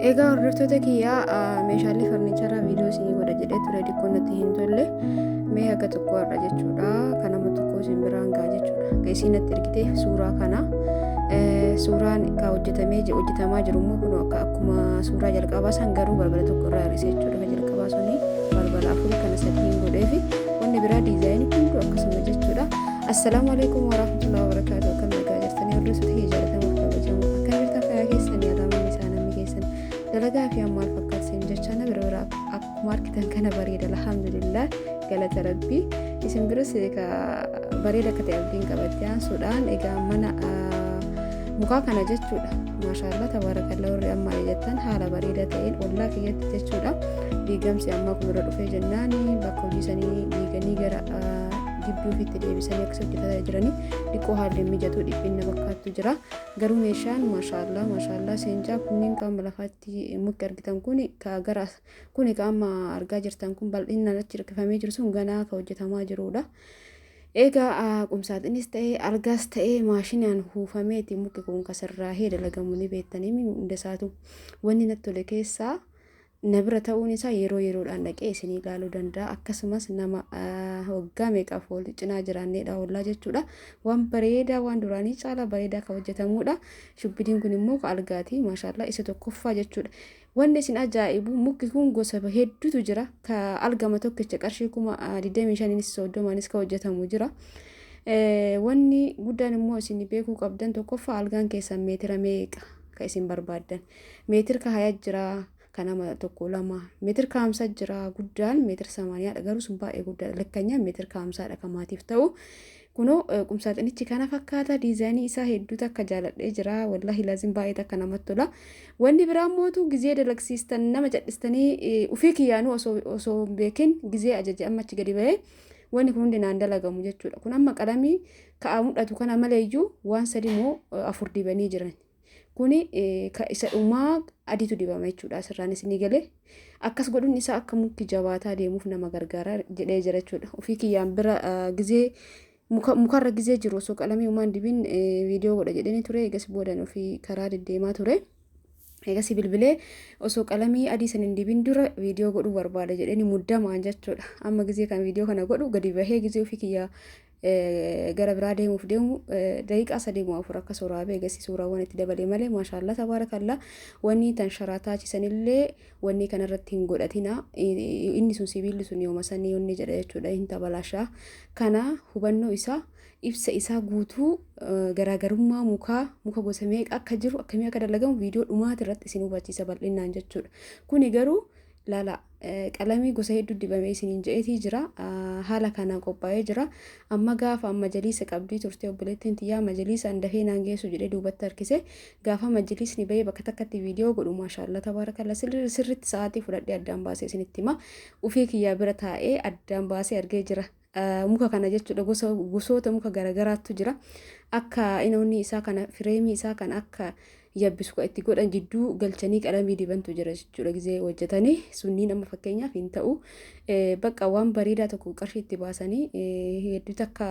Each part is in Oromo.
Egaa hordoftoota kiyyaa, meeshaalee farniicharaa viidiyoo isinii godha jedhee ture, xiqqoo natti hin tolle. Mee haga tokko har'a jechuudha kan nama tokko isin biraan ga'a jechuudha. Akka isiin natti ergite suuraa kana, suuraan ka hojjetamee hojjetamaa jiru immoo kun akka akkuma suuraa jalqabaa san, garuu balbala tokko irraa hir'ise jechuudha. Ka jalqabaa suni balbala afur, kana sadiin godheefi wanni biraa diizaayinii hunduu akkasuma jechuudha. Assalaamu alaikum warahmatullahi wabarakatuh. Akkam nagaa jirtanii, hordoftoota kiyya jaallatamuuf kabajamu? Akkam jirtan? Fayyaa keessanii? Alaamanni isaa namni keessan dalagaa fi maal fakkaata isin jecha, na bira bira akkuma argitan kana bareeda, alhamdulillah, galata Rabbii. Isin biras bareeda akka ta'e abdiin qabatti. Aansuudhaan egaa mana mukaa kana jechuudha, maashaallah tabaarakallaa, warri amma jettan haala bareeda ta'een ollaa kiyyatti jechuudha. Diigamsi ammaa kun irra dhufee jennaan bakka hojii sanii diiganii gara gibbii ofiitti deebisanii akkas hojjetaa jiranii, xiqqoo haalli mijatu dhiphinna bakkaattu jira. Garuu meeshaan maashaallah maashaallah seencaa kunniin qaama lafaatti mukti argitan kun ka gara kuni ka amma argaa jirtan kun bal'inaan achi hirkifamee jiru sun ganaa ka hojjetamaa jirudha. Egaa qumsaaxinis ta'ee algaas ta'ee maashinaan huufameeti mukti kun kasirraahee dalagamu ni beektanii hunda isaatu. Wanni natti tole keessaa na bira ta'uun isaa yeroo yeroodhaan dhaqee isinii ilaaluu danda'a. Akkasumas nama waggaa meeqaaf wal cinaa jiraanneedha, ollaa jechuudha. Waan bareedaa, waan duraanii caalaa bareedaa kan hojjetamudha. Shubbidiin kun immoo ka algaati, maashaallah, isa tokkoffaa jechuudha. Wanni isin ajaa'ibu mukki kun gosa hedduutu jira. Ka algama tokkicha qarshii 25,000nis 30nis ka hojjetamu jira. Wanni guddaan immoo isin beekuu qabdan tokkoffaa algaan keessan meetira meeqa ka isin barbaaddan. Meetir ka haya jira, ka nama tokko lama. Meetir ka 50 jira, guddaan meetir 80dha, garuu sun baay'ee guddaadha. Lakkanyaan meetir ka 50dha ka maatiif ta'u. Kunoo qumsaaxinichi kana fakkaata, diizaayinii isaa hedduu takka jaaladhee jira. Wallaahi laazim baay'ee takka namatti tola. Wanni biraa mootu gizee dalagsiistan nama cadhistanii ufii kiyyaanuu osoo hin beekin gizee ajaje amma achi gadi bahee wanni kun hundi naan dalagamu jechuudha. Kun amma qalamii ka'aa mul'atu kana maleeyyuu waan sadi moo afur dibanii jiran. Kuni isa dhumaa adiitu dibama jechuudha. Asirraan isinii galee akkas godhuun isaa akka mukti jabaataa deemuuf nama gargaara jedhee jira jechuudha. Ofii kiyyaan bira gizee mukarra gizee jiru osoo qalamii uumaan dibin viidiyoo godha jedhanii ture. Egas boodan ofii karaa deddeemaa ture. Egas bilbilee osoo qalamii adii san hin dibin dura viidiyoo godhuu barbaada jedhanii muddamaan jechuudha. Amma gizee kan viidiyoo kana godhu gadi bahee gizee ofii kiyyaa gara biraa deemuuf deemu daqiiqaa 3 moo 4 akka suuraa eegasi suuraawwan itti dabalee malee, maashaallah tabaarakallaa. Wanni tan sharaataa achisanillee wanni kanarratti hin godhatina, inni sun sibiilli sun yooma sanii wanni jedha jechuudha, hin tabalaashaa. Kana hubannoo isaa, ibsa isaa guutuu, garaagarummaa mukaa, muka gosa meeqa akka jiru, akkamii akka dalagamu viidiyoo dhumaati irratti isin hubachiisa bal'inaan jechuudha. Kuni garuu laala, qalamii gosa hedduu dibamee isiniin je'eetii jira. Haala kanaan qophaa'ee jira. Amma gaafa majaliisa qabdii turte obboleettiin tiyyaa, majaliisaan dafee naan geessu jedhee duubatti harkise. Gaafa majaliisni bahee bakka takkatti viidiyoo godhu, maashaallah tabaarakalla, sirritti sa'aatii fudhadhee addaan baasee isinitti hima. Ufii kiyyaa bira taa'ee addaan baasee argee jira. Muka kana jechuudha, gosa gosoota muka garagaraatu jira. Akka inni isaa kana fireemii isaa kana akka yabbisu kan itti godhan jidduu galchanii qalamii dibantu jira jechuudha gizee hojjetanii. Sunniin amma fakkeenyaaf hin ta'u. Bakka waan bareedaa tokko qarshii itti baasanii hedduu takka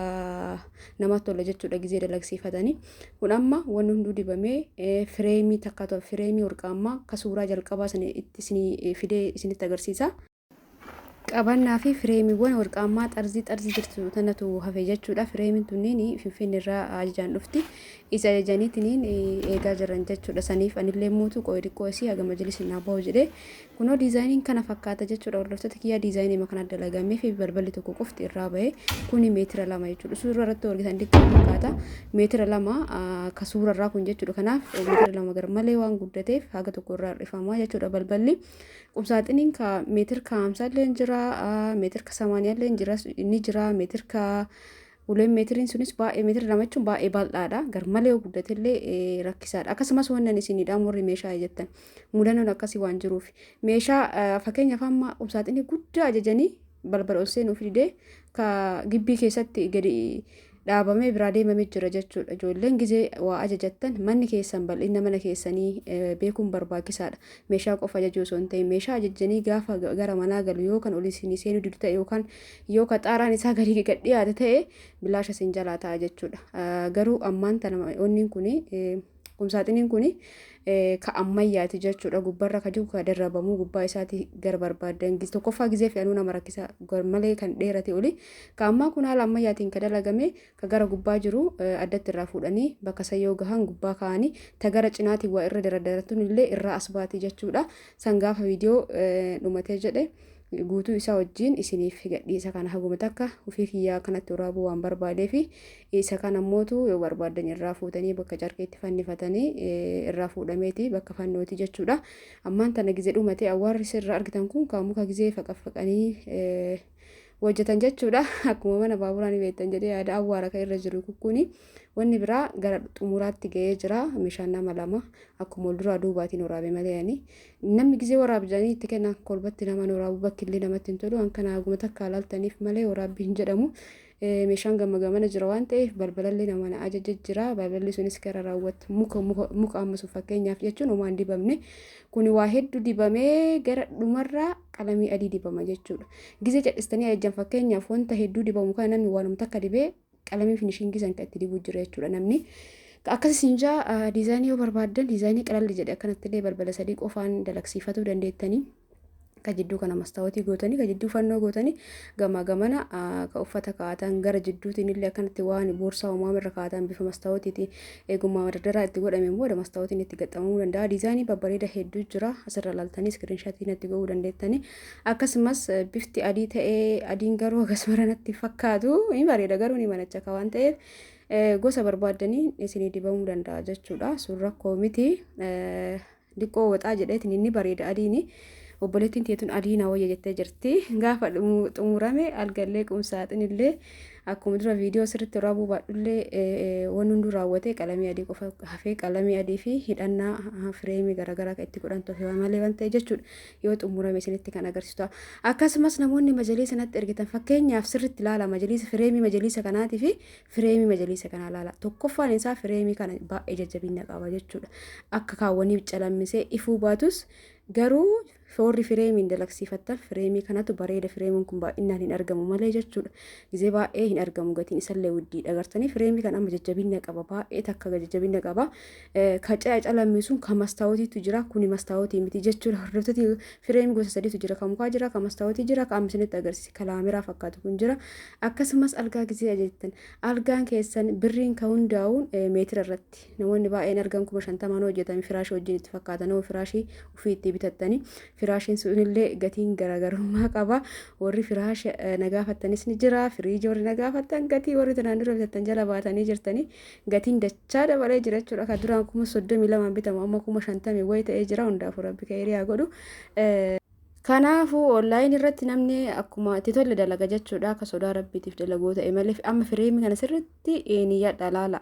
namatti tola jechuudha gizee dalagsiifatanii. Kun amma wanni hunduu dibamee fireemii takka fireemii warqaammaa akka suuraa jalqabaa sana itti isinii fidee isinitti agarsiisa. Qabannaa fi fireemiiwwan warqaammaa xarzii xarzii jirtu tanatu hafe jechuudha. Fireemiin tunniin Finfinnee irraa ajajaan dhufti. Isa ajajaniitiniin eegaa jiran jechuudha. Saniif anillee muutu qo'i xiqqoo isii haga majlisi naa bahu jedhee. Kunoo diizaayiniin kana fakkaata jechuudha. Hordoftoota kiyyaa, diizaayinii kana dalagamee fi balballi tokko qofti irraa bahe. Kuni meetira 2 jechuudha. Suura irratti argitan xiqqoo fakkaata. Meetira 2 ka suura irraa kun jechuudha. Kanaaf meetira 2 gar malee waan guddateef haga tokko irraa hir'ifamaa jechuudha balballi. Qumsaaxiniin ka meetir ka 50 illee jira, meetir ka 80 illee jira, ni jira meetir ka uleen meetiriin sunis baay'ee, meetira 2 jechuun baay'ee bal'aadha. Gar malee yoo guddate illee rakkisaadha. Akkasumas wannan isinidha warri meeshaa jettan mudannoon akkasii waan jiruuf meeshaa fakkeenyaaf amma qumsaaxinii guddaa ajajanii balbala ol seenuuf didee ka gibbii keessatti gadi dhaabamee biraa deemamee jira jechuudha. Ijoolleen gizee waa ajajattan manni keessan bal'ina mana keessanii beekuun barbaachisaadha. Meeshaa qofa ajajuu osoo hin ta'in, meeshaa ajajjanii gaafa gara manaa galu yoo kan ol isinii seenuu didu ta'e yookaan yoo ka xaaraan isaa gadi gad dhiyaate ta'e bilaasha isin jalaa ta'a jechuudha. Garuu ammaan tana onni kun Qumsaaxiniin kun ka ammayyaati jechuudha. Gubbarra ka jiru ka darrabamuu gubbaa isaati gara barbaadan tokkoffaa gizee fe'anuu nama rakkisa malee kan dheerate oli. Ka ammaa kun haala ammayyaatiin ka dalagame ka gara gubbaa jiru addatti irraa fuudhanii bakka sayyoo gahan gubbaa kaa'anii ta gara cinaatiin waa irra dardaratuun illee irraa as baati jechuudha. San gaafa viidiyoo dhumatee jedhe guutuu isaa wajjin isiniif gadhiisa. Kana haguma takka ofii kiyyaa kanatti waraabuu waan barbaadee fi isa kana mootu yoo barbaadan irraa fuutanii bakka carqeetti fannifatanii irraa fuudhameeti bakka fannooti jechuudha. Ammaan tana gizee dhumatee awwaarri sirra argitan kun kan muka gizee faqaffaqanii hojjetan jechuudha. Akkuma mana baaburaa ni beektan jedhee yaada, awwaara kan irra jiru kuni wanni biraa gara xumuraatti ga'ee jira. Meeshaan nama lama akkuma wal duraa duubaatiin waraabe malee ani namni gizee waraabjanii itti kennan kolbatti nama waraabu bakki illee namatti hin tolu. An kana haguma takka ilaaltaniif malee waraabbii hin jedhamu. Meeshaan gama gamana jira waan ta'eef balbalallee nama na ajaja jira. Balballi sunis gara raawwatu muka muka amma sun fakkeenyaaf jechuun homaa hin dibamne. Kuni waa hedduu dibamee gara dhumarraa qalamii adii dibama jechuudha. Gizee cadhistanii ajajjan fakkeenyaaf wanta hedduu dibamu kana namni waanuma takka dibee qalamii finishingii san kan itti dibuu jira jechuudha namni. Akkas isin jaa, diizaayinii yoo barbaaddan diizaayinii qalalli jedhe akkanatti illee balbala sadii qofaan dalagsiifatuu dandeettanii. Ka jidduu kana mastaawotii gootanii, ka jidduu fannoo gootanii, gamaa gamana ka uffata kaa'atan, gara jidduutiin illee akkanatti waan boorsaa uumamaa irra kaa'atan bifa mastaawotiitiin eegummaa dardaraa itti godhame booda mastaawotiin itti gaxxamamuu danda'a. Diizaayinii babbareeda hedduu jira, asirra laaltanii screenshotii natti godhuu dandeettanii. Akkasumas bifti adii ta'ee, adiin garuu akkasuma natti fakkaatu ni bareeda, garuu ni manacha waan ta'eef gosa barbaaddanii isinii dibamuu danda'a jechuudha. Sun rakkoo miti. Diqqoo waxaa jedheetiin inni bareeda adiini. Obboleettiin teetun adii na wayya jettee jirti. Gaafa xumurame algallee qumsaaxinillee akkuma dura viidiyoo sirriitti waraabuu baadhullee wanni hunduu raawwatee qalamii adii qofa hafee, qalamii adii fi hidhannaa fireemii garaagaraa kan itti godhan tofe malee waan ta'e jechuudha. Yoo xumurame isinitti kan agarsiisu. Akkasumas namoonni majaliisa natti ergitan fakkeenyaaf sirriitti ilaala, majaliisa fireemii majaliisa kanaatii fi fireemii majaliisa kanaa ilaala. Tokkoffaan isaa fireemii kana baay'ee jajjabina qaba jechuudha. Akka kaawwanii calammisee ifuu baatus garuu foorri fireemiin dalagsiifattan fireemii kanatu bareeda. Fireemiin kun baay'inaan hin argamu malee jechuudha. Gizee baay'ee hin argamu, gatiin isallee wuddiidha. Agartanii, fireemii kan amma jajjabina qaba, baay'ee takka jajjabina qaba. Ka calammisuun ka mastaawotiitu jira, kuni mastaawotii miti jechuudha. Hordoftooti, fireemii gosa sadiitu jira: ka mukaa jira, ka mastaawotii jira, ka amma isinitti agarsiise ka laameraa fakkaatu kun jira. Akkasumas algaa gizee ajajattan algaan keessan birriin ka hundaa'uun meetira irratti. Namoonni baay'een argan 50,000 hojjetame firaashii wajjin itti fakkaatan, firaashii ofii itti bitattanii firaashiin sunillee gatiin garaagarummaa qaba. Warri firaasha na gaafattanis ni jira. Firiijii warri na gaafattan gatii warri tanaan dura bitattan jala baatanii jirtanii gatiin dachaa dabalee jira jechuudha. Kan duraan 32,000 bitamu amma 50,000 wayi ta'ee jira. Hundaafuu Rabbi khayrii haa godhu. Kanaafuu onlaayinii irratti namni akkuma itti tolle dalaga jechuudha. Akka sodaa Rabbiitiif dalagoo ta'e malee amma fireemii kana sirriitti niyyadha laala.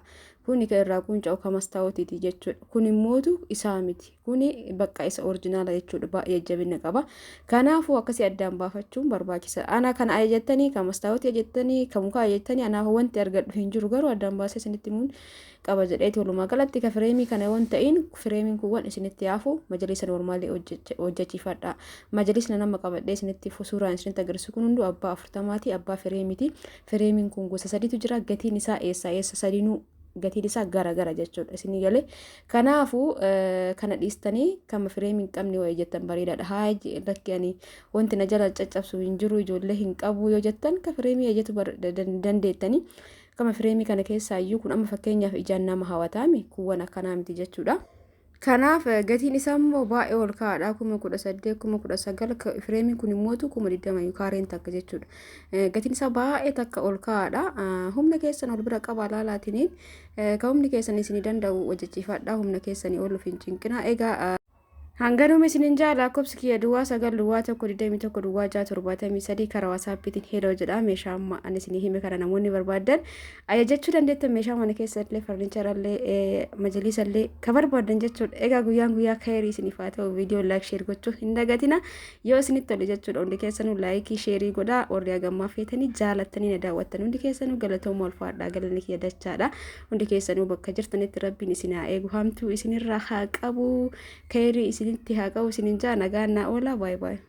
Kuni kan irraa qunca'u kan mastaawotiiti jechuudha. Kun immootu isaa miti. Kuni bakka isa original jechuudha. Baay'ee jabina qaba. Kanaafuu akkasii addaan baafachuun barbaachisa. Ana kana ajajattanii, kan mastaawotii ajajattanii, kan mukaa ajajattanii, anaaf wanti argadhu hin jiru, garuu addaan baasee isinitti himuun qaba jedheeti. Walumaa galatti ka fireemii kana yoo ta'in fireemiin kun waan isinitti haafu majaliisa normaalii hojjechiifadha. Majalisna nama qabadhee isinitti suuraan isinitti agarsiisu kun hunduu abbaa 40ti, abbaa fireemiiti. Fireemiin kun gosa sadiitu jira. Gatiin isaa eessa eessa sadiinuu gatiin isaa gara gara jechuudha isinii galee. Kanaafuu kana dhiistanii kama fireemii hin qabne wayii jettan bareedaadha. Haa lakki, ani wanti na jala caccabsu hin jiru, ijoollee hin qabu yoo jettan ka fireemii ejjetu dandeettanii. Kama fireemii kana keessaa iyyuu kun amma fakkeenyaaf ijaan nama hawwataami, kuuwwan akkanaa miti jechuudha. Kanaaf gatiin isaa immoo baay'ee ol ka'aadha. 18,000, 19,000, fireemiin kun immootu 20,000 kaareen takka jechuudha. Gatiin isaa baay'ee takka ol ka'aadha. Humna keessan ol bira qaba laalaatiniin kan humni keessan isinii danda'u hojjechiifadha. Humna keessanii ol of hin cinqina. Egaa hanganuma isinin jaa. Lakkoofsi kiyya 0901 21 06 73, karaa WhatsAppiitiin hello jedha. Meeshaa amma ani isinii hime kana namoonni barbaadan ajajachuu dandeettan, meeshaa mana keessa illee, farniicharallee, majaliisallee ka barbaadan jechuudha. Egaa guyyaan guyyaa khayrii isiniif haa ta'u. Viidiyoo like, share gochuu hin dagatina yoo isinitti tole jechuudha. Hundi keessanuu like, share godhaa. Warri hagammaa feetanii jaalattanii na daawwattan hundi keessanuu galatooma, ulfaadhaa, galanni kiyya dachaadha. Hundi keessanuu bakka jirtanitti Rabbiin isin haa eegu, hamtuu isinirraa haa qabu, khayrii isinitti haa qabu isinin jaa. Nagaan naa oola, baay'ee baay'ee.